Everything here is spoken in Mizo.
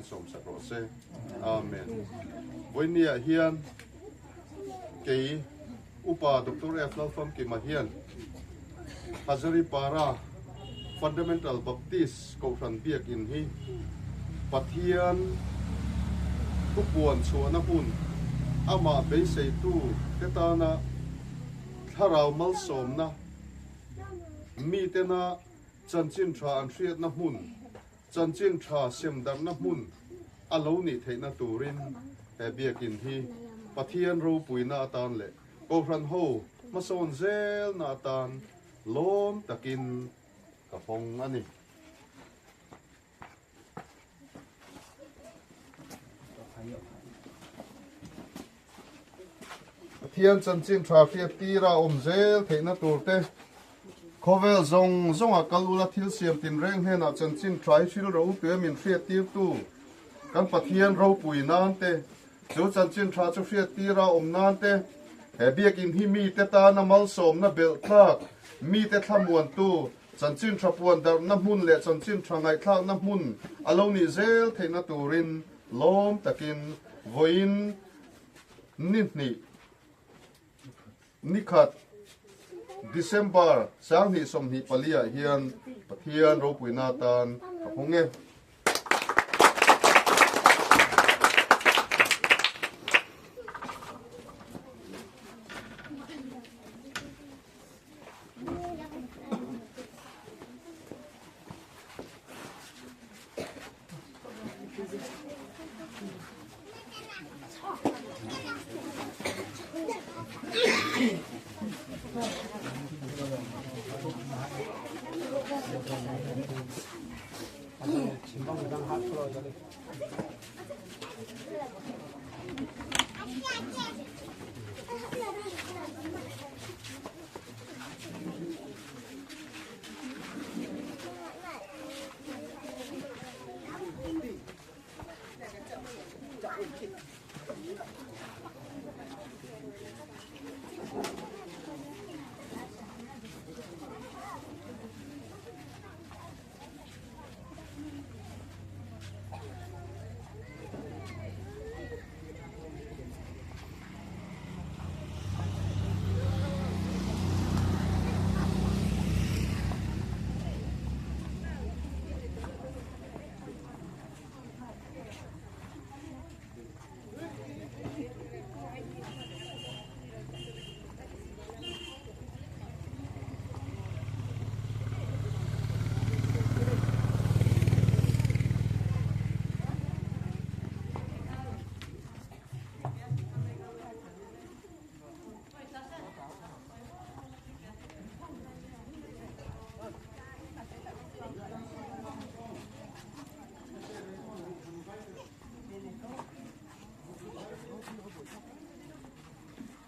min sawm sak rawh se. Amen. Vawinia hian kei Upa Doctor F. Lalfamkima hian Hazaripara Fundamental Baptist Kohhran Biakin hi Pathian thupuan chhuahna hmun, amah beiseitu te tana thlarau malsawmna, mitena chanchin tha an hriatna hmun, chanchin tha semdarhna hmun a lo nih theihna turin he biakin hi Pathian ropuina atan leh Kohhran ho hmasawn zelna atan lawm takin ka hawng a ni. Pathian chanchin tha hriat tira awm zel theihna tur te, khawvel zawng zawnga kal ula thil siam tinreng hnenah chanchin tha hi hril rawh u tia min hriat tirtu kan Pathian ropui nan te, chu chanchin tha chu hriat tira awm nan te, he biakin hi mite tana malsawmna belh tlak, mite thlamuantu, chanchin tha puan darhna hmun leh chanchin tha ngaihthlakna hmun a lo nih zel theihna turin lawm takin vawiin Ni hnih, nikhat, December 2024 ah hian Pathian ropuina atan ka hawng e.